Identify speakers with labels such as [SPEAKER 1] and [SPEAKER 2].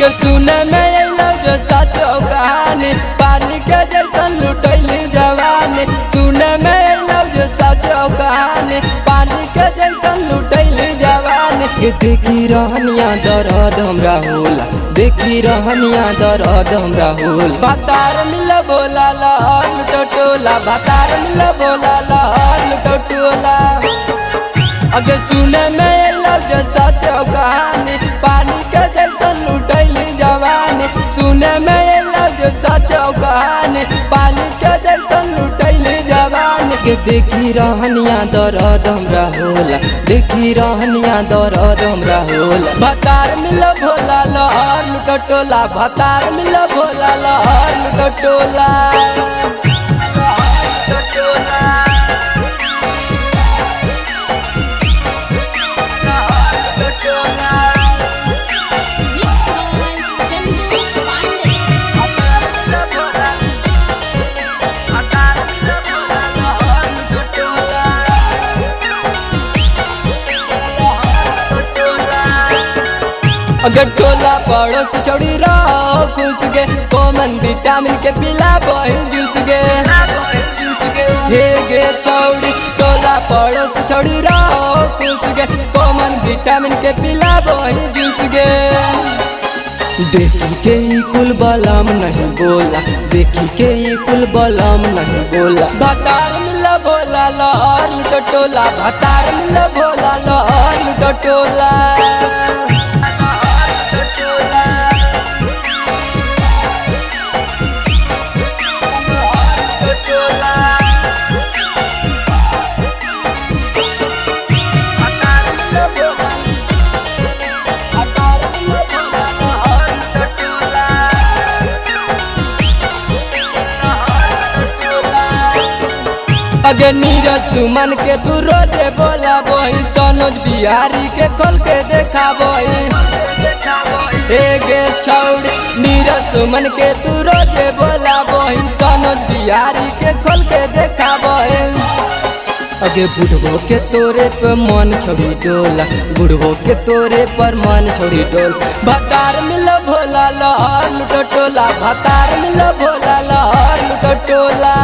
[SPEAKER 1] अगे सुने में अइलो जो सचो कहानी, पानी के जैसन लुटैली जवानी। सुने में अइलो जो सचो कहानी, पानी के जैसन लुटैली जवानी। ये देखी रहनिया दर्द हमरा होला, देखी रहनिया दर्द हमरा होला। भातार मिल बोला लहर लुटोला, भातार मिल बोला लहर लुटोला। अगे सुने में अइलो जो सचो कहानी, पानी के जैसन लुटैली जवानी। सुने में अइलो जो सचो कहानी, पानी के जैसन लुटैली जवानी। के देखी रहनिया दर्द हमरा होला, देखी रहनिया दर्द हमरा होला। भातार मिल भोला लहर लुटोला, भातार मिल भोला लहर लुटोला।
[SPEAKER 2] Mixed by Chandu Pandey.
[SPEAKER 1] अगर टोला पड़ोस छोड़ी रहो खुश गे, कॉमन विटामिन के पिला बही जूस गे। हे गे छौड़ी टोला पड़ोस छोड़ी रहो खुश गे, कॉमन विटामिन के पिला बही जूस गे। देखी के ई कुल बलम नहीं बोला, देखी के ई कुल बलम नहीं बोला। भातार मिल भोला लहर लुटोला, भातार मिल भोला लहर लुटोला। अगे नीरज सुमन के तू रोजे बोला बही, सनोज बिहारी के खोल के देखा बही। हे गे छौड़ी नीरज सुमन के तू रोजे बोला बही, सनोज बिहारी के खोल के देखा बही। अगे बुढ़बो के तोरे पर मन छोड़ी डोला, बुढ़बो के तोरे पर मन छोड़ी डोल। भातार मिल भोला लहर लुटोला, भातार मिल भोला लहर लुटोला।